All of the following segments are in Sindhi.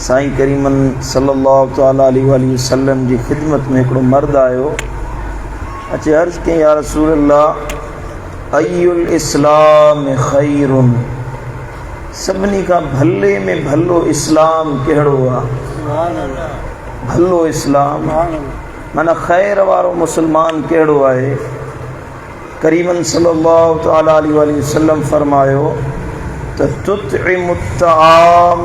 سائين ڪريمن صلّي اللّٰه تعالٰي عليه واٰله وسلّم جي خدمت ۾ هڪڙو مرد آيو، اچي عرض ڪيائين يا رسول الله اي الاسلام خير سڀني کان ڀلي ۾ ڀلو اسلام ڪهڙو آ؟ ڀلو اسلام معنيٰ خير وارو مسلمان ڪهڙو آهي؟ ڪريمن صلّي اللّٰه تعالٰي عليه واٰله وسلّم فرمايو ته تطعم الطعام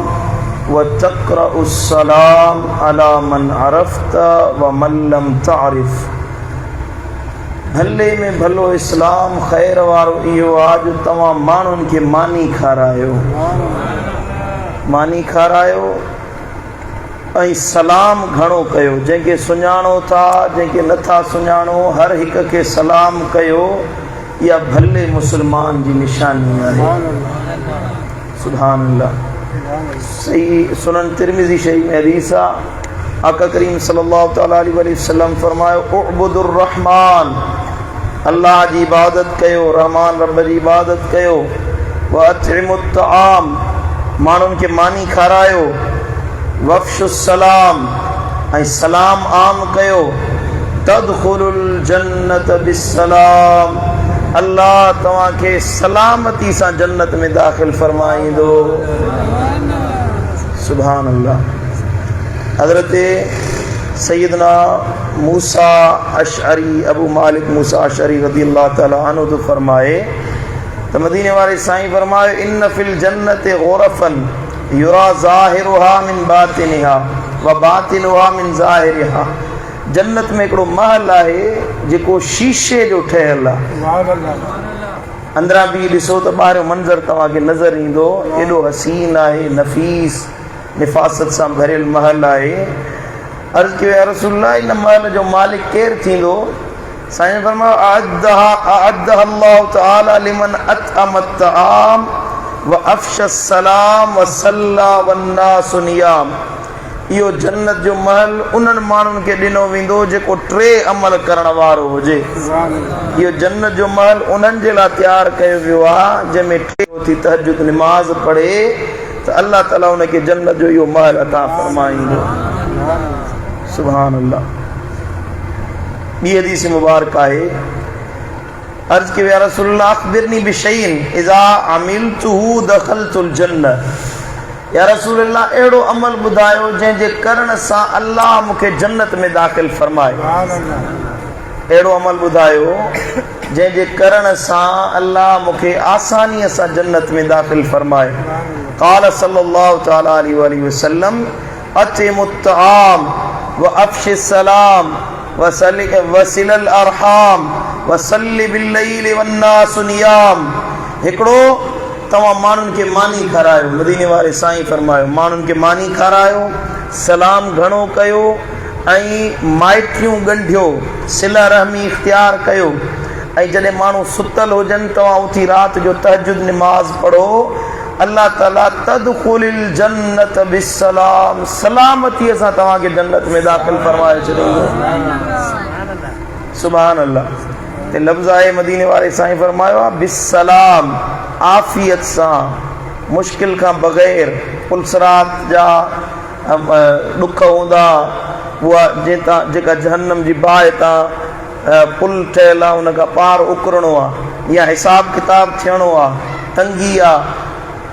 وتقرأ السلام علي من عرفت ومن لم تعرف ڀلي ۾ ڀلو اسلام خير وارو اهو آ جو توهان ماڻهن کي ماني کارايو ماني کارايو ۽ سلام گهڻو ڪيو، جنهن کي سڃاڻو ٿا، جنهن کي نه ٿا سڃاڻو، هر هڪ کي سلام ڪيو، اها ڀلي مسلمان جي نشاني آهي. سبحان الله. صحيح سنن ترمذي شريف ۾ حديث آ، آقا ڪريم صلي الله تعالٰي عليه واٰله وسلم فرمايو، اعبدوا الرحمٰن، الله جي عبادت ڪيو، رحمان رب جي عبادت ڪيو، واطعموا الطعام، ماڻهن کي ماني کارايو، وافشوا السلام، ۽ سلام عام ڪيو، تدخلوا الجنة بالسلام، الله توهان کي سلامتي سان جنت ۾ داخل فرمائيندو. سبحان الله. حضرت سيدنا موسيٰ اشعري، ابو مالڪ موسيٰ اشعري رضي الله تعالٰي عنه ٿو فرمائي ته مديني واري سائين فرمايو ان في الجنة غرفا يرا ظاهرها من باطنها وباطنها من ظاهرها جنت ۾ هڪڙو محل آهي جيڪو شيشي جو ٺهيل آهي اندران بيهي ڏسو ته ٻاهريون منظر توهان کي نظر ايندو ايڏو حسين آهي نفيس نفاست سان ڀريل محل آهي. عرض ڪيو يا رسول الله ان محل جو مالڪ ڪير ٿيندو؟ سائين فرمايو اعدها اعدها الله تعالي لمن اطعم الطعام وافشى السلام وصلى والناس نيام اهو جنت جو محل انهن ماڻهن کي ڏنو ويندو جيڪو ٽي عمل ڪرڻ وارو هجي. اهو جنت جو محل انهن جي لاء تيار ڪيو ويو آهي جنهن ۾ ٽي اٿي تهجد نماز پڙهي ته الله تعالي ان کي جنت جو اهو محل عطا فرمائيندو. سبحان الله. ٻي حديث مبارڪ آهي عرض ڪيو يا رسول الله اخبرني بشيء اذا عملته دخلت الجنه يا رسول الله اهڙو عمل ٻڌايو جنهن جي ڪرڻ سان الله مون کي جنت ۾ داخل فرمائي. اهڙو عمل ٻڌايو جنهن جي ڪرڻ سان الله مون کي آسانيء سان جنت ۾ داخل فرمائي. قال صلي الله تعالٰي عليه واٰله وسلم اطعموا الطعام وافشوا السلام وصل الارحام وصل بالليل والناس نيام هڪڙو توهان ماڻهن کي ماني کارايو، مديني واري سائين فرمايو، ماڻهن کي ماني کارايو، سلام گهڻو ڪيو ۽ مائٽيون ڳنڍيو، صله رحمي اختيار ڪيو ۽ جڏهن ماڻهو ستل هجن توهان اٿي رات جو تهجد نماز پڙهو، الله تعالي تدخل الجنة بالسلام سلامتيء سان توهان کي جنت ۾ داخل فرمائي ڇڏيندو. سبحان الله. تي لفظ آهي مديني واري سائين فرمايو آهي بالسلام عافيت سان مشڪل کان بغير پلصراط جا ڏک هوندا اها جنهن تان جيڪا جهنم جي باهه تان پل ٺهيل آهي ان کان پار اڪرڻو آهي يا حساب ڪتاب ٿيڻو آهي تنگي آهي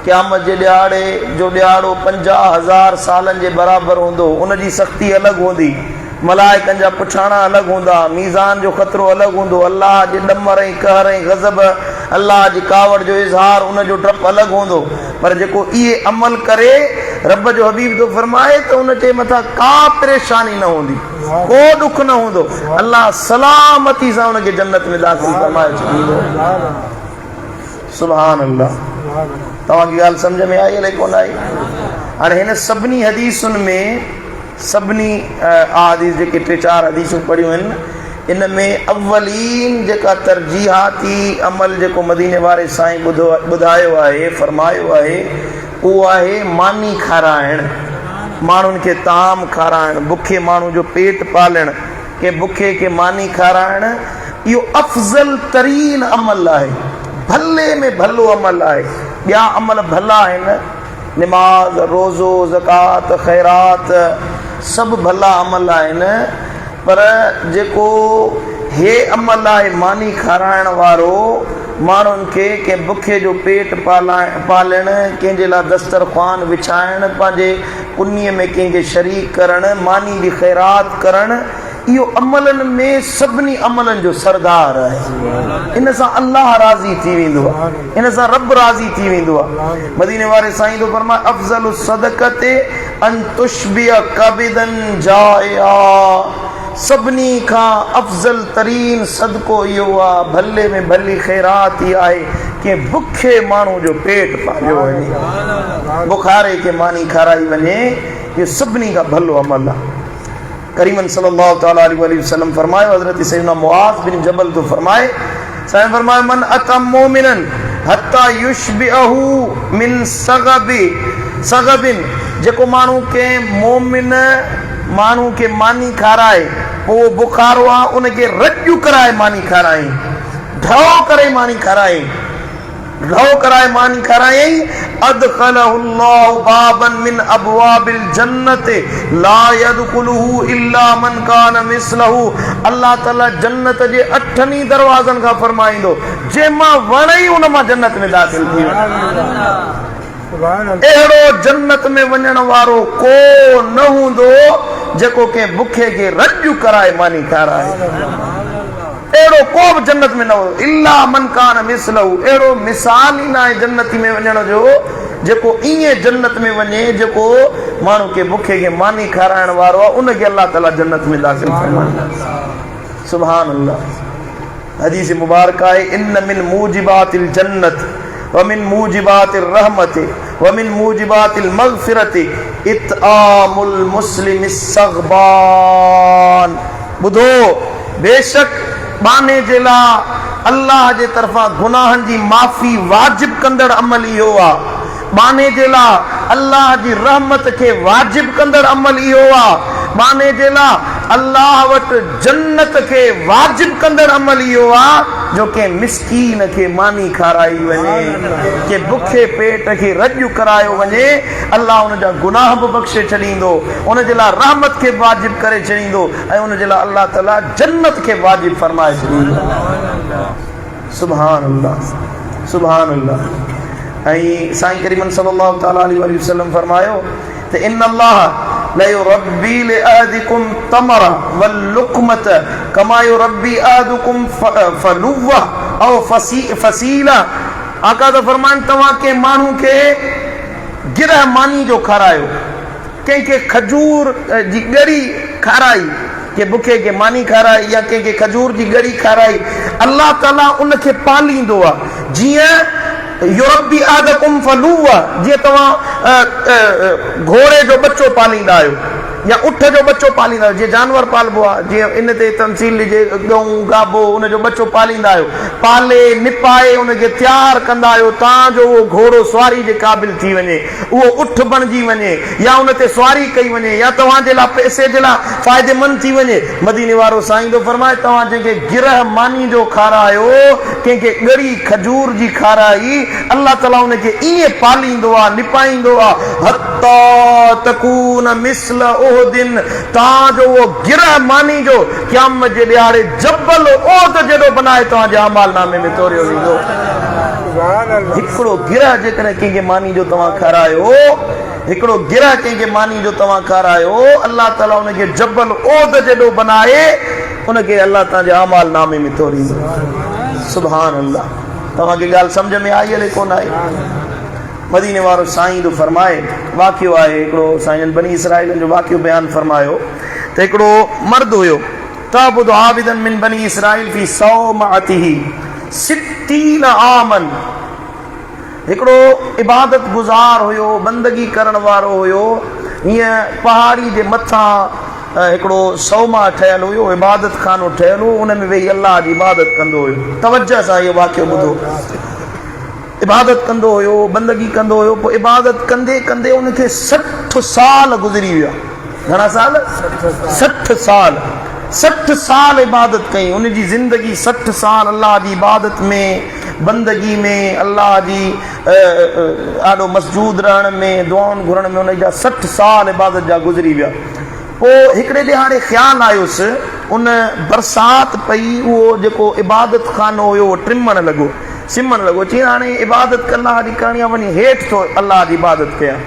قيامت جي ڏهاڙي جو ڏهاڙو 50,000 سالن جي برابر هوندو، ان جي سختي الڳ هوندي، ملائڪن جا پڇاڻا الڳ هوندا، ميزان جو خطرو الڳ هوندو، الله جي ڏمر ۽ قهر ۽ غضب، الله جي ڪاوڙ جو اظهار، ان جو ڊپ الڳ هوندو، پر جيڪو اهي عمل ڪري، رب جو حبيب ٿو فرمائي ته ان جي مٿان ڪا پريشاني نه هوندي، ڪو ڏک نه هوندو، الله سلامتي سان ان کي جنت ۾ داخل فرمائي ڇڏيندو. سبحان الله توهان کي ڳالهه سمجھ ۾ آئي الائي ڪونه آئي هاڻي هن سڀني حديثن ۾ سڀني احاديث جيڪي ٽي چار حديثون پڙهيون آهن ان ۾ اولين جيڪا ترجيحاتي عمل جيڪو مديني واري سائين ٻڌو ٻڌايو آهي فرمايو آهي اهو آهي ماني کارائڻ ماڻهن کي طعام کارائڻ بکي ماڻهو جو پيٽ پالڻ ڪنهن بکي کي ماني کارائڻ اهو افضل ترين عمل آهي، ڀلي ۾ ڀلو عمل آهي، ٻيا عمل ڀلا آهن، نماز، روزو، زڪوات، خيرات سڀ ڀلا عمل آهن پر جيڪو هي عمل آهي ماني کارائڻ وارو، ماڻهن کي ڪنهن بکي جو پيٽ پالڻ، ڪنهن جي لاء دسترخوان وڇائڻ، پنهنجي پڃي ۾ ڪنهن کي شريڪ ڪرڻ، ماني جي خيرات ڪرڻ، اهو عملن ۾ سڀني عملن جو سردار آهي. ان سان الله راضي ٿي ويندو آهي. ان سان رب راضي ٿي ويندو آهي. مديني واري سائين ٿو فرمائي افضل الصدقة ان تشبع ڪبدا جائعا سڀني کان افضل ترين صدقو اهو آهي، ڀلي ۾ ڀلي خيرات اها آهي ڪنهن بکي ماڻهو جو پيٽ پاليو وڃي، بخاري کي ماني کارائي وڃي، اهو سڀني کان ڀلو عمل آهي. ڪريمن صلّي الله تعالٰي عليه واٰله وسلّم فرمايو، حضرت سيدنا معاذ بن جبل ٿو فرمائي، سائين فرمايو، من اطعم مؤمنا حتي يشبعه من صغب صغب جيڪو ماڻهو ڪنهن مؤمن ماڻهو کي ماني کارائي پوء اهو بخارو آ ان کي رڄ ڪرائي ماني کارائين، ڍؤ ڪري ماني کارائين. رئو ڪرائي ماني کارايائين، ادخله الله بابا من ابواب الجنة لا يدخله الا من ڪان مثله الله تعالي جنت جي اٺن ئي دروازن کان فرمائيندو، جنهن مان وڻئي ان مان جنت ۾ داخل ٿي وڃ. اهڙو جنت ۾ وڃڻ وارو ڪو نه هوندو جيڪو ڪنهن بکي کي رڄ ڪرائي ماني کارائي. اهڙو ڪو به جنت ۾ نه هوندو، الا من ڪان مثله، اهڙو مثال ئي ناهي جنتي ۾ وڃڻ جو جيڪو ائين جنت ۾ وڃي جيڪو ماڻهو ڪنهن بکي کي ماني کارائڻ وارو آهي ان کي الله تعالي جنت ۾ داخل فرمائيندو. سبحان الله حديث مبارڪ آهي ان من موجبات الجنت ومن موجبات الرحمت ومن موجبات المغفرت اطعام المسلم الصغبان ٻڌو! بيشڪ ٻانهي جي لاء الله جي طرفان گناهن جي معافي واجب ڪندڙ عمل اهو آ. ٻانهي جي لاء الله جي رحمت کي واجب ڪندڙ عمل اهو آ. ٻانهي جي لاء الله وٽ جنت کي واجب ڪندڙ عمل اهو آ جو ڪنهن مسڪين کي ماني کارائي وڃي، ڪنهن بکي پيٽ کي رڄ ڪرايو وڃي، الله ان جا گناهه به بخشي ڇڏيندو، ان جي لاء رحمت کي به واجب ڪري ڇڏيندو. ۽ ان جي لاء الله تعالي جنت کي واجب فرمائي ڇڏيندو. سبحان الله سبحان الله ۽ سائين ڪريمن صلي الله تعالي عليه واله وسلم فرمايو ته ان الله ليربي لاحدكم تمر واللقمه كما يربي احدكم فلوه او فصيله آقا ٿا فرمائن توهان ڪنهن ماڻهو کي گرهه ماني جو کارايو ڪنهن کي کجور جي ڳڙي کارائي، ڪنهن بکئي کي ماني کارائي يا ڪنهن کي کجور جي ڳڙي کارائي، الله تعاليٰ ان کي پاليندو آهي، جيئن يربي احدڪم فلوه جيئن توهان گهوڙي جو ٻچو پاليندا آهيو يا اٺ جو ٻچو پاليندا آهيو، جيئن جانور پالبو آهي، جيئن ان تي تمثيل ڏجي ڳئون، گابو، ان جو ٻچو پاليندا آهيو، پالي، نپائي ان کي تيار ڪندا آهيو تان جو اهو گهوڙو سواري جي قابل ٿي وڃي. اهو اٺ بڻجي وڃي يا ان تي سواري ڪئي وڃي يا توهان جي لاء پئسي جي لاء فائديمند ٿي وڃي. مديني وارو سائين ٿو فرمائي، توهان جنهن کي گرهه ماني جو کارايو، ڪنهن کي ڳڙي کجور جي کارائي، الله تعاليٰ ان کي ائين پاليندو آ، نپائيندو آ، حتيٰ تڪون مثل احد تان جو اهو گرهه ماني جو قيامت جي ڏهاڙي جبل احد جيڏو بنائي توهان جي اعمال نامي ۾ توريو ويندو. هڪڙو گرهه جيڪڏهن ڪنهن کي ماني جو توهان کارايو، هڪڙو گرهه ڪنهن کي ماني جو توهان کارايو، الله تعاليٰ ان کي جبل احد جيڏو بنائي ان کي الله توهان جي اعمال نامي ۾ توريندو. سبحان الله. توهان کي ڳالهه سمجهه ۾ آئي الائي ڪونه آئي؟ مديني وارو سائين ٿو فرمائي، واقعو آهي هڪڙو سائين جن بني اسرائيلن جو واقعو بيان فرمايو ته هڪڙو مرد هيو تعبد عابدا من بني اسرائيل في صومعته ستين عاما هڪڙو عبادت گذار هيو، بندگي ڪرڻ وارو هيو، هيئن پهاڙي جي مٿان هڪڙو صومعه ٺهيل هيو، عبادت خانو ٺهيل هو، ان ۾ ويهي الله جي عبادت ڪندو هيو. توجه سان اهو واقعو ٻڌو. عبادت ڪندو هيو، بندگي ڪندو هيو، پوء عبادت ڪندي ڪندي ان کي 60 سال گذري ويا. گهڻا سال؟ 60 سال. 60 سال عبادت ڪئي، ان جي زندگي 60 سال الله جي عبادت ۾، بندگي ۾ الله جي آڏو مسجود رهڻ ۾ دعائن گهرڻ ۾ ان جا 60 سال عبادت جا گذري ويا. پوء هڪڙي ڏهاڙي خيال آيس، ان برسات پئي، اهو جيڪو عبادت خانو هيو اهو ٽمڻ لڳو، سمڻ لڳو، چيائين هاڻي عبادت الله جي ڪرڻي آهي، وڃي هيٺ ٿو الله جي عبادت ڪيان،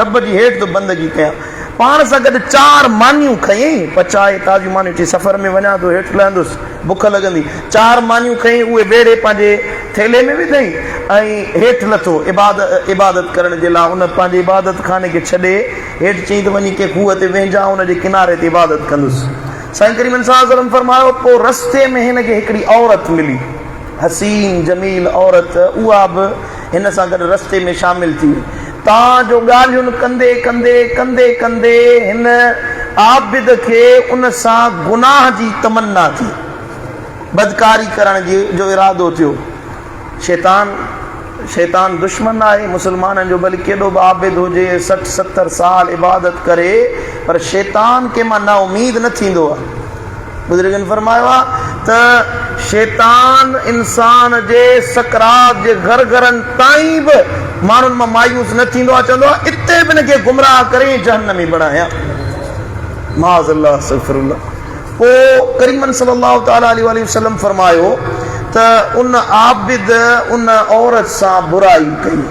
رب جي هيٺ ٿو بندگي ڪيان. پاڻ سان گڏ چار مانيون کنيائين، پچائي تازيون مانيون، چي سفر ۾ وڃان ٿو هيٺ لهندس، بک لڳندي. چار مانيون کنيائين، اهي ويڙهي پنهنجي ٿيلهي ۾ وڌائين ۽ هيٺ لٿو عبادت ڪرڻ جي لاء. ان پنهنجي عبادت خاني کي ڇڏي هيٺ چيائين ته وڃي ڪنهن کوهه تي وهنجان، ان جي ڪناري تي عبادت ڪندس. سائين ڪريم صلي الله عليه وسلم فرمايو، پوء رستي ۾ هن کي هڪڙي عورت ملي، حسين جميل عورت، اها به هن سان گڏ رستي ۾ شامل ٿي وئي. تان جو ڳالهين ڪندي ڪندي ڪندي ڪندي هن عابد کي ان سان گناهه جي تمنا ٿي، بدڪاري ڪرڻ جي جو ارادو ٿيو. شيطان شيطان دشمن آهي مسلمانن جو ڀلي ڪيڏو به عابد هجي 60 70 سال عبادت ڪري پر شيطان ڪنهن مان نااميد نه ٿيندو آهي. بزرگن فرمايو آهي ته شيطان انسان جي سڪرات جي غرغرن تائين به ماڻهن مان مايوس نه ٿيندو آهي، چوندو آهي اتي به ان کي گمراهه ڪري جهنمي بڻايان. معاذ الله استغفر الله. پوء ڪريمن صلي الله تعالٰي عليه واٰله وسلم فرمايو ته ان عابد ان عورت سان برائي ڪئي،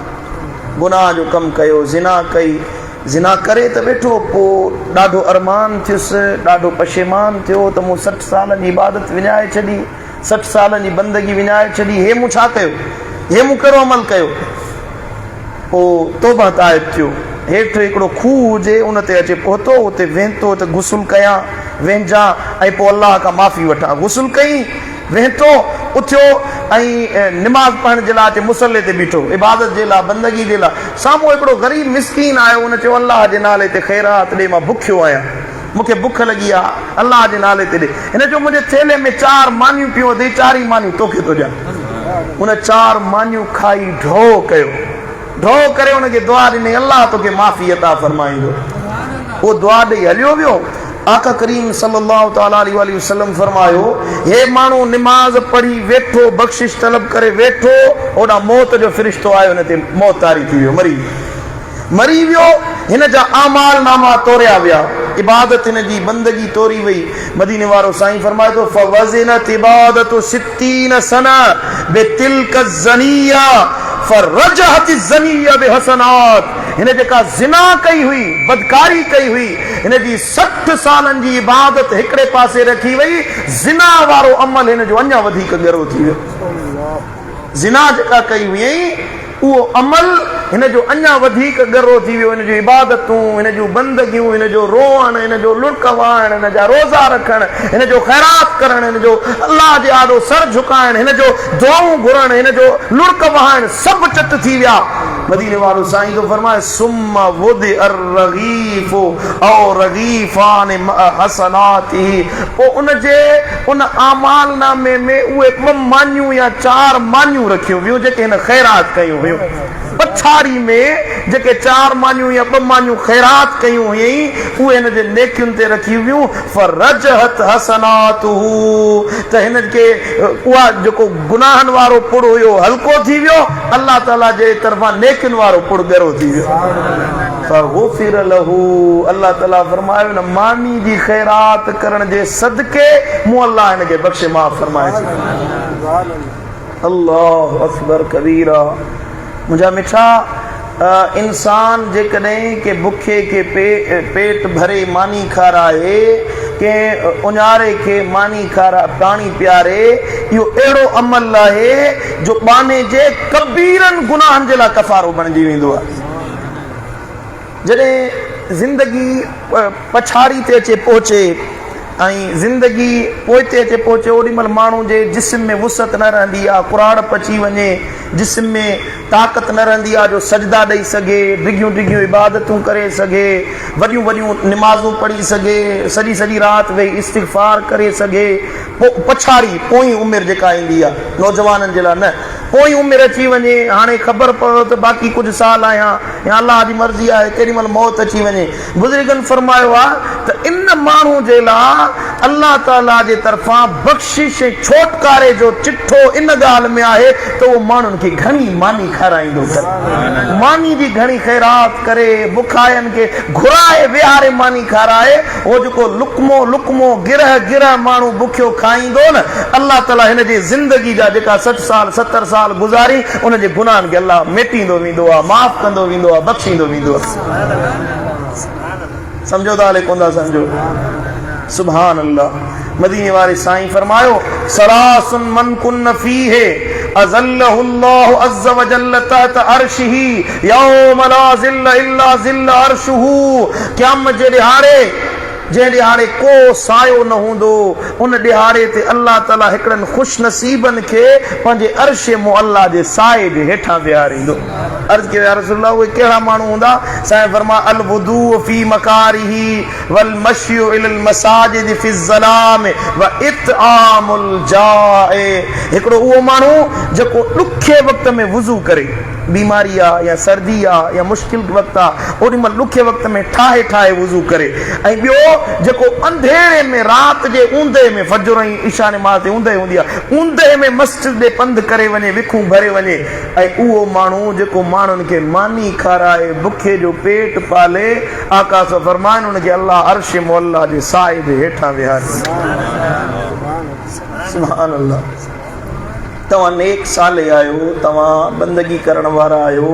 گناهه جو ڪم ڪيو، زنا ڪئي، زنا ڪري ته ويٺو، پوء ڏاڍو ارمان ٿيس، ڏاڍو پشيمان ٿيو ته مون 60 سالن جي عبادت وڃائي ڇڏي، 60 سالن جي بندگي وڃائي ڇڏي، هي مون ڇا ڪيو؟ هي مون ڪهڙو عمل ڪيو؟ پوء توبه تائب ٿيو. هيٺ هڪڙو کوهه هجي، ان تي اچي پهتو، اتي وهنتو ته غسل ڪيان، وهنجان ۽ پوء الله کان معافي وٺان. غسل ڪيائين، وهنتو، اٿيو ۽ نماز پڙهڻ جي لاء اچي مصلي تي بيٺو، عبادت جي لاء، بندگي جي لاء. سامهون هڪڙو غريب مسڪين آيو، ان چيو، الله جي نالي تي خيرات ڏي، مان بکيو آهيان، مون کي بک لڳي آهي، الله جي نالي تي ڏي. هن چيو، منهنجي ٿيلهي ۾ چار مانيون پيون اٿئي، چار ئي مانيون توکي ٿو ڏيان. هن چار مانيون کائي ڍؤ ڪيو. ڍؤ ڪري ان کي دعا ڏني، الله توکي معافي عطا فرمائيندو. اهو دعا ڏئي هليو ويو. آقا ڪريم صلي الله تعالٰي عليه واٰله وسلم فرمايو، هي ماڻهو نماز پڙهي ويٺو، بخشش طلب ڪري ويٺو، هوڏانهن موت جو فرشتو آيو هن تي موت طاري ٿي ويو، مري ويو. مري ويو، هن جا اعمال ناما توريا ويا، عبادت هن جي، بندگي توري وئي. مديني وارو سائين فرمائي ٿو، فوزنت عبادت ستين سنه بتلک الزنيه فرجحت الزنيه بحسنات، هن جيڪا زنا ڪئي هئي، بدڪاري ڪئي هئي، هن جي 60 سالن جي عبادت هڪڙي پاسي رکي وئي، زنا وارو عمل هن جو اڃا وڌيڪ ڳرو ٿي ويو. زنا جيڪا ڪئي هئائين، اهو عمل هن جو اڃا وڌيڪ ڳرو ٿي ويو، هن جون عبادتون، هن جون بندگيون، هن جو روئڻ، هن جو لڙڪ وهائڻ، هن جا روزا رکڻ، هن جو خيرات ڪرڻ، هن جو الله جي آڏو سر جهڪائڻ، هن جو دعائون گهرڻ، هن جو لڙڪ وهائڻ سڀ چٽ ٿي ويا. مديني وارو سائين ٿو فرمائي، ثم وضع الرغيف او رغيفان مع حسناته، پوء ان جي ان اعمال نامي ۾ اهي ٻه مانيون يا چار مانيون رکيون ويون جيڪي هن خيرات ڪيون هيون. پڇاڙي ۾ جيڪي چار مانيون يا ٻه مانيون خيرات ڪيون هيائين اهي هن جي نيڪين تي رکيون ويون، فرجحت حسناته ته هن کي اها جيڪو گناهن وارو پڙ هيو هلڪو ٿي ويو، الله تعاليٰ جي طرفان نيڪين وارو پڙ ڳرو ٿي ويو. فغفر له الله تعاليٰ فرمايو ان ماني جي خيرات ڪرڻ جي صدقي مون الله هن کي بخشي معاف فرمائي ڇڏيو. الله اڪبر ڪبيرا منهنجا مٺا انسان جيڪڏهن ڪنهن بکي کي پيٽ ڀري ماني کارائي، ڪنهن اڃاري کي ماني کارائي پاڻي پياري، اهو اهڙو عمل آهي جو ٻانهي جي ڪبيرن گناهن جي لاء ڪفارو بڻجي ويندو آهي. جڏهن زندگي پڇاڙي تي اچي پهچي ۽ زندگي پوئتي اچي پهچي اوڏي مهل ماڻهو جي جسم ۾ وسعت نه رهندي آ، ڪراڙپ اچي وڃي، جسم ۾ طاقت نه رهندي آ جو سجدا ڏئي سگهي، ڊگهيون ڊگهيون عبادتون ڪري سگهي، وڏيون وڏيون نمازون پڙهي سگهي، سڄي سڄي رات ويهي استغفار ڪري سگهي. پوء پڇاڙي، پوئين عمر جيڪا ايندي آ، نوجوانن جي لاء نه. پوئين عمر اچي وڃي، هاڻي خبر پويو ته باقي ڪجهه سال آهيان يا الله جي مرضي آهي ڪيڏي مهل موت اچي وڃي. بزرگن فرمايو آهي ته ان ماڻهو جي لاء الله تعاليٰ جي طرفان بخشش ۽ ڇوٽڪاري جو چٺو ان ڳالهه ۾ آهي ته اهو ماڻهن کي گهڻي ماني کارائيندو ڪري، ماني جي گهڻي خيرات ڪري، بکاين کي گهرائي ويهاري ماني کارائي، اهو جيڪو لقمو لقمو، گرهه گرهه ماڻهو بکيو کائيندو نه، الله تعاليٰ هن جي زندگي جا جيڪا 60 سال، 70 سال گذاري، ان جي گناهن کي الله ميٽيندو ويندو آهي، معاف ڪندو ويندو آهي، بخشيندو ويندو آهي. سمجهو ٿا الائي ڪونه ٿا سمجهو. سبحان الله. مديني واري سائين فرمايو، ثلاث من ڪن فيه اظله الله عز وجل تحت عرشه يوم لا ظل الا ظل عرشه قيامت جي ڏهاڙي جنهن ڏهاڙي ڪو سايو نه هوندو ان ڏهاڙي تي الله تعالي هڪڙن خوش نصيبن کي پنهنجي عرش معليٰ جي سائي جي هيٺان ويهاريندو. عرض ڪيو يا رسول الله اهي ڪهڙا ماڻهو هوندا؟ سائين فرمايو الوضوء في مڪاره والمشي الي المساجد في الظلام واطعام الجائع هڪڙو اهو ماڻهو جيڪو ڏکي وقت ۾ وضو ڪري، بيماري آ يا سردي آ يا مشڪل وقت آ اوڏي مهل ڏکي وقت ۾ ٺاهي ٺاهي وضو ڪري ۽ ٻيو جيڪو انڌيري ۾ رات جي اوندهه ۾ فجر ۽ عشاء نماز تي اوندهه هوندي آ اوندهه ۾ مسجد ڏي پنڌ ڪري وڃي وکون ڀري وڃي ۽ اهو ماڻهو جيڪو ماڻهن کي ماني کارائي بکي جو پيٽ پالي، آقا صه فرمائن ان کي الله عرش معليٰ جي سائي جي هيٺان ويهاريندو. سبحان الله توهان نيڪ صالح آهيو، توهان بندگي ڪرڻ وارا آهيو،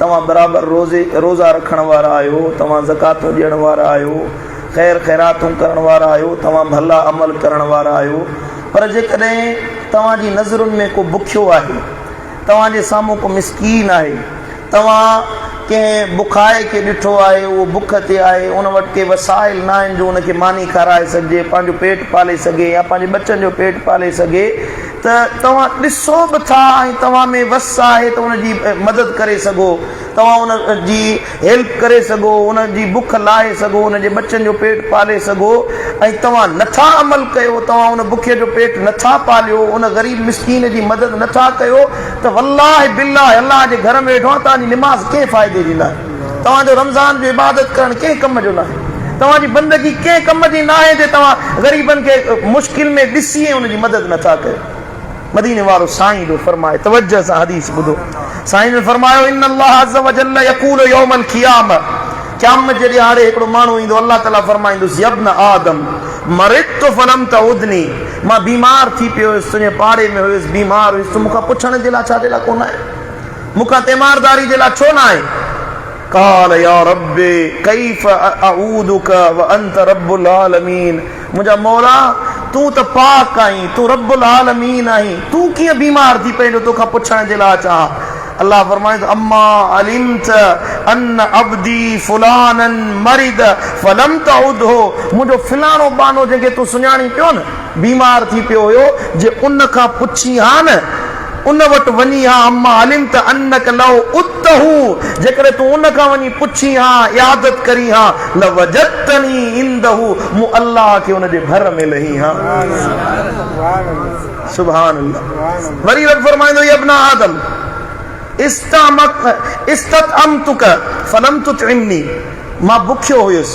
توهان برابر روزي روزا رکڻ وارا آهيو، توهان زڪواتون ڏيڻ وارا آهيو، خير خيراتون ڪرڻ وارا آهيو، توهان ڀلا عمل ڪرڻ وارا آهيو، پر جيڪڏهن توهان جي نظرن ۾ ڪو بکيو آهي، توهان جي سامهون ڪو مسڪين آهي، توهان ڪنهن بکائي کي ڏٺو آهي، اهو بک تي آهي، ان وٽ ڪي وسائل نه آهن جو ان کي ماني کارائي سگهجي، پنهنجو پيٽ پالي سگهي يا پنهنجي ٻچن جو پيٽ پالي سگهي ته توهان ڏسو به ٿا ۽ توهان ۾ وس آهي ته ان جي مدد ڪري سگهو، توهان ان جي هيلپ ڪري سگهو، ان جي بک لاهي سگهو، ان جي ٻچن جو پيٽ پالي سگهو ۽ توهان نه ٿا عمل ڪيو، توهان ان بکي جو پيٽ نه ٿا پاليو، ان غريب مسڪين جي مدد نه ٿا ڪيو ته والله بالله الله جي گهر ۾ ويٺو آهيان توهان جي نماز ڪنهن فائدي جي ناهي، توهان جو رمضان جو عبادت ڪرڻ ڪنهن ڪم جو ناهي، توهان جي بندگي ڪنهن ڪم جي ناهي جي توهان غريبن کي مشڪل ۾ ڏسي ۽ ان جي مدد نه ٿا ڪيو. مديني وارو سائين جو فرمائي توجه سان حديث ٻڌو سائين جن فرمايو ان الله عز وجل يقول يوم القيامه قيامت جي ڏهاڙي هڪڙو ماڻهو ايندو الله تعالي فرمائيندس يا ابن آدم مرضت فلم تعودني مان بيمار ٿي پيو هيس تنهنجي پاڙي ۾ هيس بيمار هيس تون مون کان پڇڻ جي لاء ڇا جي لاء ڪونه آئين مون کان تيمارداري جي لاء ڇو نه آئين قال يا رب ڪيف اعودک وانت رب العالمين منهنجا مولا تون ته پاڪ آهين تون رب العالمين آهين تون ڪيئن بيمار ٿي پئين جو توکان پڇڻ جي لاء اچان ها الله فرمائي ٿو اما علمت ان عبدي فلانا مرض فلم تعده منهنجو فلاڻو ٻانهو جنهن کي تون سڃاڻين پيو نه بيمار ٿي پيو هيو جي ان کان پڇين ها نه ان وٽ وڃين ها، اما علمت انک لو عدته جيڪڏهن تون ان کان وڃي پڇين ها، عيادت ڪرين ها، لوجدتني عنده مون الله کي ان جي ڀر ۾ لهين ها. سبحان الله. وري رب فرمائيندو يا ابن آدم استطعمتک فلم تطعمني مان بکيو هيس،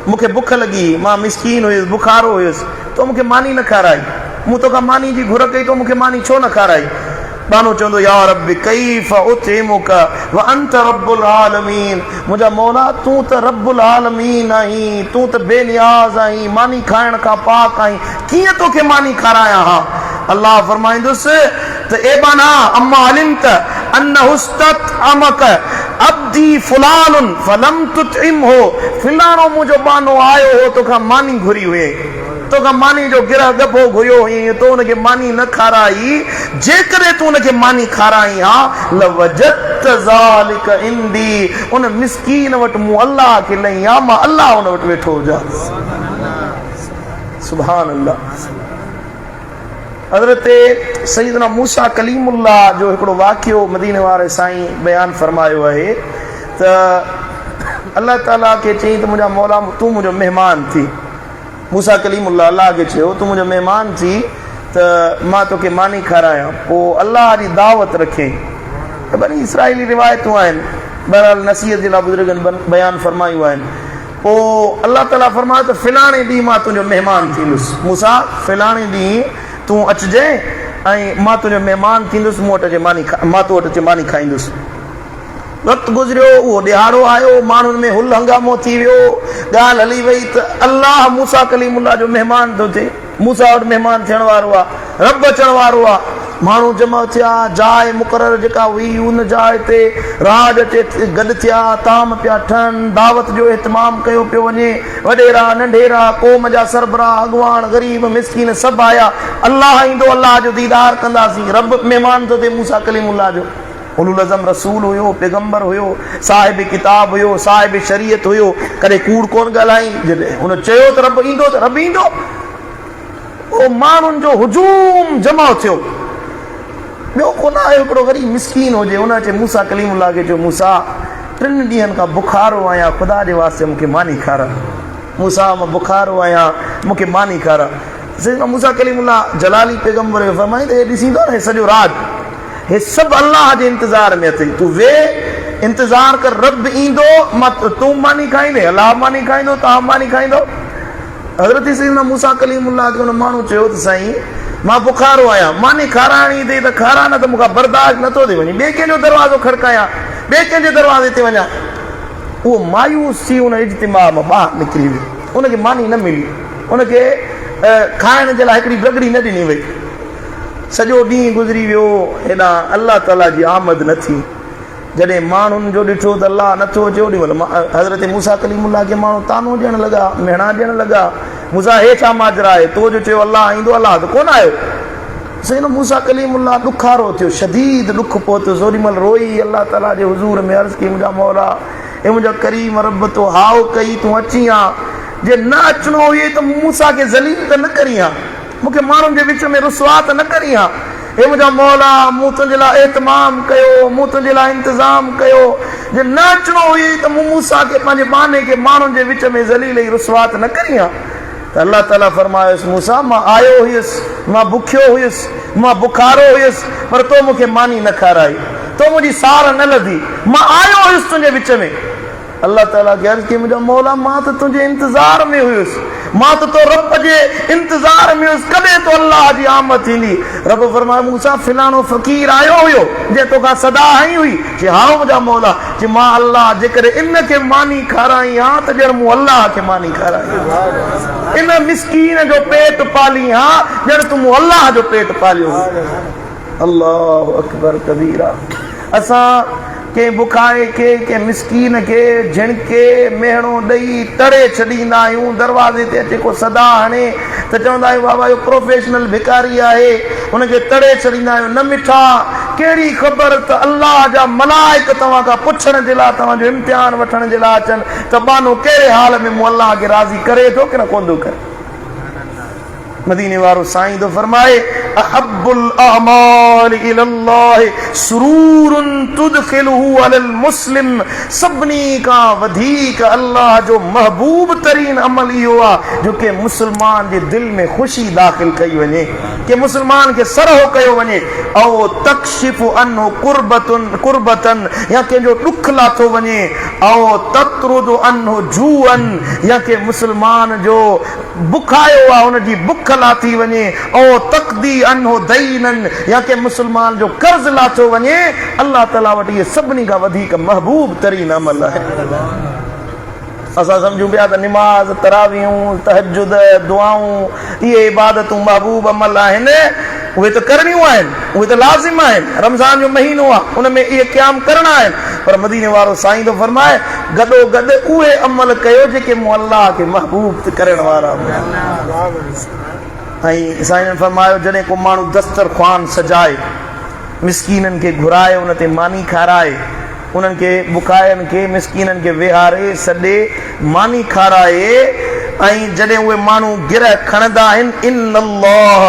مون کي بک لڳي هئي، مان مسڪين هيس، بکارو هيس، تو مون کي ماني نه کارائي. مون توکان ماني جي گهر ڪئي، تو مون کي ماني ڇو نه کارائي؟ ٻانهو چوندو، يا رب ڪيف اطعمک وانت رب العالمين منهنجا مولا تون ته رب العالمين آهين، تون ته بي نياز آهين، ماني کائڻ کان پاڪ آهين، ڪيئن توکي ماني کارايان ها؟ الله فرمائيندس ته اي ٻانها اما علمت انه استطعمک عبدي فلان فلم تطعمه فلاڻو منهنجو ٻانهو آيو هو توکان ماني گهري هئين، توکان ماني جو گرهه ڳڀو گهريو هئين، تو ان کي ماني نه کارائي، جيڪڏهن تون ان کي ماني کارائين ها، لوجدت ذلک عندي، ان مسڪين وٽ مون الله کي لهين ها، مان الله ان وٽ ويٺو هجان. سبحان الله. حضرت سيدنا موسيٰ ڪليم الله جو هڪڙو واقعو مديني واري سائين بيان فرمايو آهي ته الله تعاليٰ کي چيائين ته منهنجا مولا تون منهنجو مهمان ٿي. موسيٰ ڪليم الله الله کي چيو تون منهنجو مهمان ٿي ته. ته مان توکي ماني کارايان. پوء الله جي دعوت رکيائين. ته بني اسرائيلي روايتون آهن، بهرحال نصيحت جي لاء بزرگن بيان فرمايون آهن. پوء الله تعاليٰ فرمايو ته فلاڻي ڏينهن مان تنهنجو مهمان ٿيندس. موسيٰ! فلاڻي ڏينهن تون اچجئين ۽ مان تنهنجو مهمان ٿيندس، مون وٽ اچي ماني مان تو وٽ اچي ماني کائيندس. وقت گذريو، اهو ڏهاڙو آيو، ماڻهن ۾ هل هنگامو ٿي ويو، ڳالهه هلي وئي ته الله موسيٰ ڪليم الله جو مهمان ٿو ٿئي، موسيٰ وٽ مهمان ٿيڻ وارو آ، رب اچڻ وارو آ. ماڻهو جمع ٿيا، جاء مقرر جيڪا هئي ان جاء تي راڄ اچي گڏ ٿيا، طعام پيا ٺهن، دعوت جو اهتمام ڪيو پيو وڃي، وڏيرا، ننڍيرا، قوم جا سربراهه، اڳواڻ، غريب، مسڪين سڀ آيا، الله ايندو، الله جو ديدار ڪنداسين، رب مهمان ٿو ٿئي موسيٰ ڪليم الله جو. اولوالعزم رسول هيو، پيغمبر هيو، صاحب ڪتاب هيو، صاحب شريعت هيو، ڪڏهن ڪوڙ ڪونه ڳالهائين، جڏهن هن چيو ته رب ايندو ته رب ايندو. پوء ماڻهن جو هجوم جمع ٿيو، ٻيو ڪو نه آيو، هڪڙو غريب مسڪين هجي، ان اچي موسيٰ ڪليم الله کي چيو، موسيٰ ٽن ڏينهن کان بکارو آهيان، خدا جي واسطي مون کي ماني کاراء. موسيٰ مان بکارو آهيان، مون کي ماني کاراء. سيدنا موسيٰ ڪليم الله جلالي پيغمبر هيو، فرمائين ته هي ڏسين ٿو نه هي سڄو راڄ، هي سڀ الله جي انتظار ۾ اٿئي، تون ويهه انتظار ڪر رب ايندو، مان تون ماني کائيندين، الله به ماني کائيندو، توهان به ماني کائيندؤ. حضرت سيدنا موسيٰ ڪليم الله کي ان ماڻهو چيو ته سائين مان بخارو آهيان، ماني کارائڻي اٿئي ته کاراء نه ته مون کان برداشت نه ٿو ٿئي وڃي ٻئي ڪنهن جو دروازو کڙڪايان، ٻئي ڪنهن جي دروازي تي وڃان. اهو مايوس ٿي ان اجتماع مان ٻاهر نڪري ويو. ان کي ماني نه ملي، ان کي کائڻ جي لاء هڪڙي رڳڙي نه ڏني وئي. سڄو ڏينهن گذري ويو، هيڏانهن الله تعاليٰ جي آمد نه ٿي. جڏهن ماڻهن جو ڏٺو ته الله نه ٿو اچي، اوڏي مهل حضرت موسيٰ ڪليم الله کي ماڻهو طعنو ڏيڻ لڳا، مهڻا ڏيڻ لڳا، موسيٰ هي ڇا ماجرا آهي، تو جو چيو الله ايندو، الله ته ڪونه آيو. سيدنا موسيٰ ڪليم الله ڏکارو ٿيو، شديد ڏک پهتس، اوڏي مهل روئي الله تعاليٰ جي حضور ۾ عرض ڪئي، منهنجا مولا، اي منهنجا ڪريم رب، تو هاء ڪئي، تون اچين ها، جي نه اچڻو هئي ته مون موسيٰ کي ذليل ته نه ڪرين ها. مون کي ماڻهن جي وچ ۾ رسوا ته نه ڪرين ها. اي منهنجا مولا! مون تنهنجي لاء اهتمام ڪيو، مون تنهنجي لاء انتظام ڪيو. جي نه اچڻو هيئي ته مون موسيٰ کي پنهنجي ٻانهي کي ماڻهن جي وچ ۾ ذليل ۽ رسوا ته نه ڪرين ها. ته الله تعاليٰ فرمايس، موسيٰ! مان آيو هيس، مان بکيو هيس، مان بکارو هيس، پر تو مون کي ماني نه کارائي، تو منهنجي سار نه لڌي، مان آيو هيس تنهنجي وچ ۾. الله تعاليٰ کي عرض ڪيم، منهنجا مولا مان ته تنهنجي انتظار ۾ هيس، مان ته تو رب جي انتظار ۾ هيس، ڪڏهن تو الله جي آمد ٿيندي؟ رب فرمايو، موسيٰ فلاڻو فقير آيو هيو، جنهن توکان صدا هنئي هئي؟ چي، هائو منهنجا مولا. چي، مان الله جيڪڏهن ان کي ماني کارائين ها ته ڄڻ مون الله کي ماني کارائي ها. ان مسڪين جو پيٽ پالين ها ڄڻ تون مون الله جو پيٽ پاليو هو. الله اڪبر ڪبيرا اسان ڪنهن بکائي کي ڪنهن مسڪين کي جهڻڪي مهڻو ڏئي تڙي ڇڏيندا آهيون دروازي تي اچي ڪو صدا هڻي ته چوندا آهيون بابا اهو پروفيشنل ڀڪاري آهي ان کي تڙي ڇڏيندا آهيون نه مٺا ڪهڙي خبر ته الله جا ملائڪ توهان کان پڇڻ جي لاء توهان جو امتحان وٺڻ جي لاء اچن ته ٻانهو ڪهڙي حال ۾ مون الله کي راضي ڪري ٿو ڪي نه ڪونه ٿو ڪري. مديني وارو سائين ٿو فرمائي، احب الاعمال الي الله سرور تدخله علي المسلم سڀني کان وڌيڪ الله جو محبوب ترين عمل اهو آهي جو ڪنهن مسلمان جي دل ۾ خوشي داخل ڪئي وڃي، ڪنهن مسلمان کي سرهو ڪيو وڃي، او تڪشف عنه ڪربة يا ڪنهن جو ڏک لاٿو وڃي، او تطرد عنه جوعا يا ڪنهن مسلمان جو بکايو آ ان جي بک لاٿي وڃي، او تقضي عنه دينا يا ڪنهن مسلمان جو قرض لاٿو وڃي، الله تعاليٰ وٽ اهي سڀني کان وڌيڪ محبوب ترين عمل آهن. اسان سمجهون پيا ته نماز، تراويحون، تهجد، دعائون اهي عبادتون محبوب عمل آهن، اهي ته ڪرڻيون آهن، اهي ته لازم آهن، رمضان جو مهينو آ ان ۾ اهي قيام ڪرڻا آهن، پر مديني وارو سائين ٿو فرمائي، گڏو گڏ اهي عمل ڪيو جيڪي مون الله کي محبوب ڪرڻ وارا هئا. ۽ سائين جن فرمايو جڏهن ڪو ماڻهو دسترخوان سجائي مسڪينن کي گهرائي ان تي ماني کارائي انهن کي بکاين کي مسڪينن کي ويهاري سڏي ماني کارائي ۽ جڏهن اهي ماڻهو گرهه کڻندا آهن ان الله.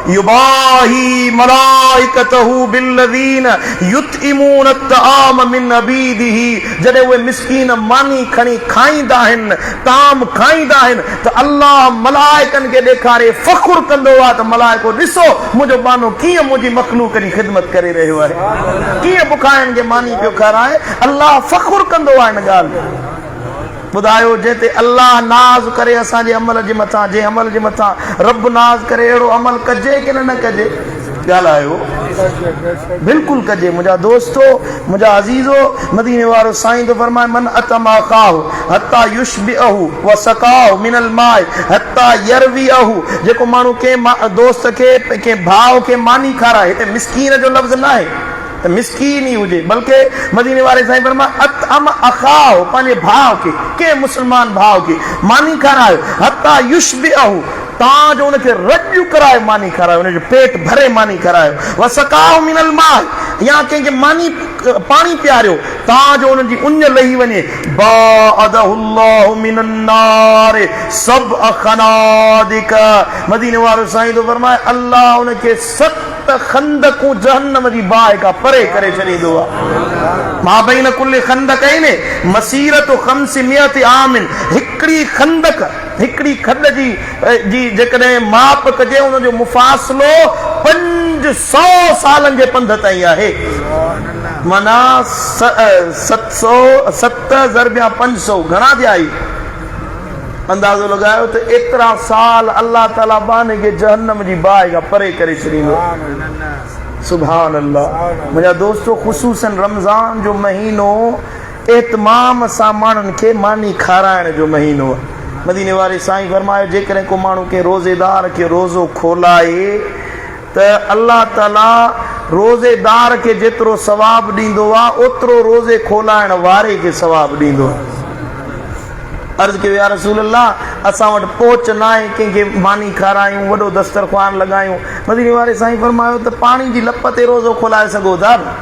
يباهي ملائڪته بالذين يطعمون الطعام من عبيده جڏهن اهي مسڪين ماني کڻي کائيندا آهن، طعام کائيندا آهن ته الله ملائڪن کي ڏيکاري فخر ڪندو آهي ته ملائڪو ڏسو منهنجو ٻانهو ڪيئن منهنجي مخلوق جي خدمت ڪري رهيو آهي، ڪيئن بکاين کي ماني پيو کارائي، الله فخر ڪندو آهي ان ڳالهه تي. ٻڌايو جنهن تي الله ناز ڪري اسان جي عمل جي مٿان جنهن عمل جي مٿان رب ناز ڪري اهڙو عمل ڪجي ڪي نه ڪجي؟ ڳالهايو بلڪل ڪجي منهنجا دوستو منهنجا عزيزو مديني وارو سائين ٿو فرمائي من اطعم اخاه حتي يشبعه وسقاه من الماء حتي يرويه جيڪو ماڻهو ڪنهن دوست کي ڪنهن ڀاء کي ماني کارائي هتي مسڪين جو لفظ ناهي ته مسڪين ئي هجي بلڪه مديني واري سائين فرمايو اطعم اخاه پنهنجي ڀاء کي ڪنهن مسلمان ڀاء کي ماني کارايو حتي يشبعه تان جو ان کي رڄ ڪرائي ماني کارايو ان جو پيٽ ڀري ماني کارايو وسقاه من الماء يا ڪنهن کي ماني پاڻي پياريو تان جو ان جي اڃ لهي وڃي باعده الله من النار سبع خنادق مديني وارو سائين ٿو فرمائي الله ان کي ست ته خندقون جهنم جي باهه کان پري ڪري ڇڏيندو آهي. ما بين ڪل خندقين مسيرة خمسمائة عام هڪڙي خندق، هڪڙي کڏ جي، جي جيڪڏهن ماپ ڪجي ان جو مفاصلو 500 سالن جي پنڌ تائين آهي. معنيٰ ست سؤ ست ضربيان 500 گهڻا ٿيا هي؟ اندازو لڳايو ته ايترا سال الله تعالي ٻانهي کي جهنم جي باهه کان پري ڪري ڇڏيندو. سبحان الله منهنجا دوستو خصوصا رمضان جو مهينو اهتمام سان ماڻهن کي ماني کارائڻ جو مهينو آهي. مديني واري سائين فرمايو جيڪڏهن ڪو ماڻهو ڪنهن روزيدار کي روزو کولائي ته الله تعالي روزيدار کي جيترو ثواب ڏيندو آهي اوترو روزي کولائڻ واري کي ثواب ڏيندو آهي. عرض ڪيو يا رسول الله اسان وٽ پهچ ناهي ڪنهن کي ماني کارايون وڏو دسترخوان لڳايون مديني واري سائين فرمايو ته پاڻي جي لپ تي روزو کولائي سگهو ٿا نه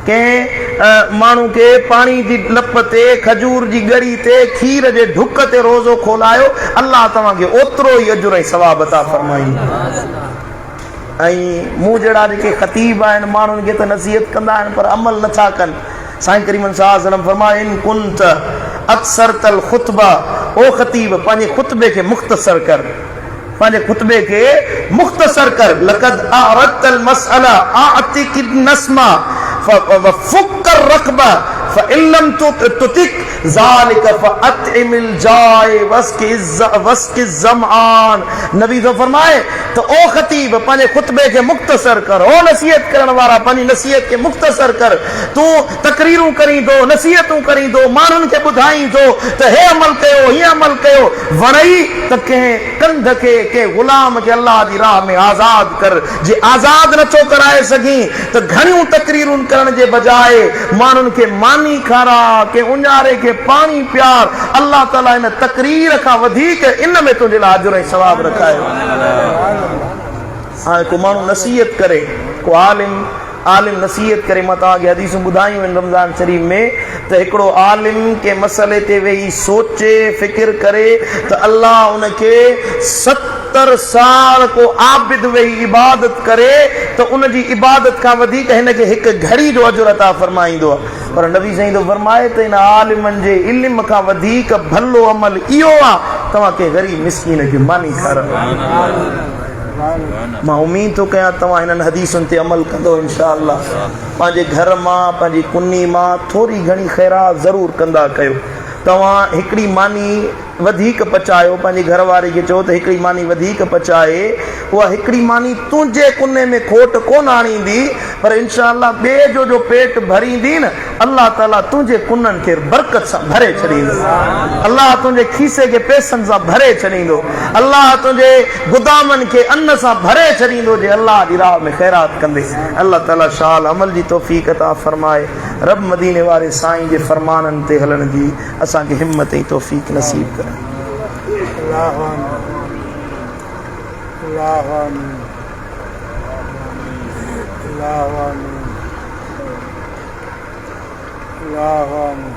ڪنهن ماڻهو کي پاڻي جي لپ تي کجور جي ڳڙي تي کير جي ڍڪ تي روزو کولايو الله توهان کي اوترو ئي اجر ۽ ثواب عطا فرمائيندو. ۽ مون جهڙا جيڪي خطيب آهن ماڻهن کي ته نصيحت ڪندا آهن پر عمل نه ٿا ڪن. سائين ڪريم صلي الله عليه وسلم فرمايو ان ڪنت اقصرت الخطبه او خطيب پنهنجي خطبي کي مختصر ڪر پنهنجي خطبي کي مختصر ڪر لقد اعرضت المسئله اعتق النسمه وفك الرقبه فان لم تطق ذلک فاطعم الجائع واسق الظمآن نبي ٿو فرمائي ته او خطيب پنهنجي خطبي کي مختصر ڪر، او نصيحت ڪرڻ وارا پنهنجي نصيحت کي مختصر ڪر، تون تقريرون ڪرين ٿو، نصيحتون ڪرين ٿو، ماڻهن کي ٻڌائين ٿو ته هي عمل ڪيو، هيئن عمل ڪيو، وڻئي ته ڪنهن ڪنڌ کي، ڪنهن غلام کي الله جي راهه ۾ آزاد ڪر، جي آزاد نه ٿو ڪرائي سگهين ته گهڻيون تقريرون ڪرڻ جي بجاء ماڻهن کي ماني کاراء، ڪنهن اڃاري کي پاڻي پيار، الله تعاليٰ ان تقرير کان وڌيڪ ان ۾ تنهنجي لاء اجر ۽ ثواب رکايو. هاڻي ڪو ماڻهو نصيحت ڪري، ڪو عالم عالم نصيحت ڪري، مان توهان کي حديثون ٻڌايون آهن رمضان شريف ۾ ته هڪڙو عالم ڪنهن مسئلي تي ويهي سوچي فڪر ڪري ته الله ان کي 70 سال ڪو عابد ويهي عبادت ڪري ته ان جي عبادت کان وڌيڪ هن کي هڪ گهڙي جو اجر عطا فرمائيندو آهي. پر نبي سائين ٿو فرمائي ته ان عالمن جي علم کان وڌيڪ ڀلو عمل اهو آهي توهان ڪنهن غريب مسڪين کي ماني کارايو. مان اميد ٿو ڪيان توهان هنن حديثن تي عمل ڪندو انشاء الله. پنهنجي گهر مان پنهنجي ڪني مان ٿوري گهڻي خيرات ضرور ڪندا ڪيو. توهان هڪڙي ماني وڌيڪ پچايو، پنهنجي گهر واري کي چئو ته هڪڙي ماني وڌيڪ پچائي، اها هڪڙي ماني تنهنجي ڪني ۾ کوٽ ڪونه آڻيندي، پر انشاء الله ٻئي جو جو پيٽ ڀريندين، الله تعاليٰ تنهنجي ڪنن کي برڪت سان ڀري ڇڏيندو. الله تنهنجي کيسي کي پئسن سان ڀري ڇڏيندو. الله تنهنجي گدامن کي ان سان ڀري ڇڏيندو جي الله جي راهه ۾ خيرات ڪندين. الله تعاليٰ شال عمل جي توفيق عطا فرمائي. رب مديني واري سائين جي فرمانن تي هلڻ جي اسان کي همت ۽ توفيق نصيب ڪري. الله آمين الله آمين الله آمين الله آمين.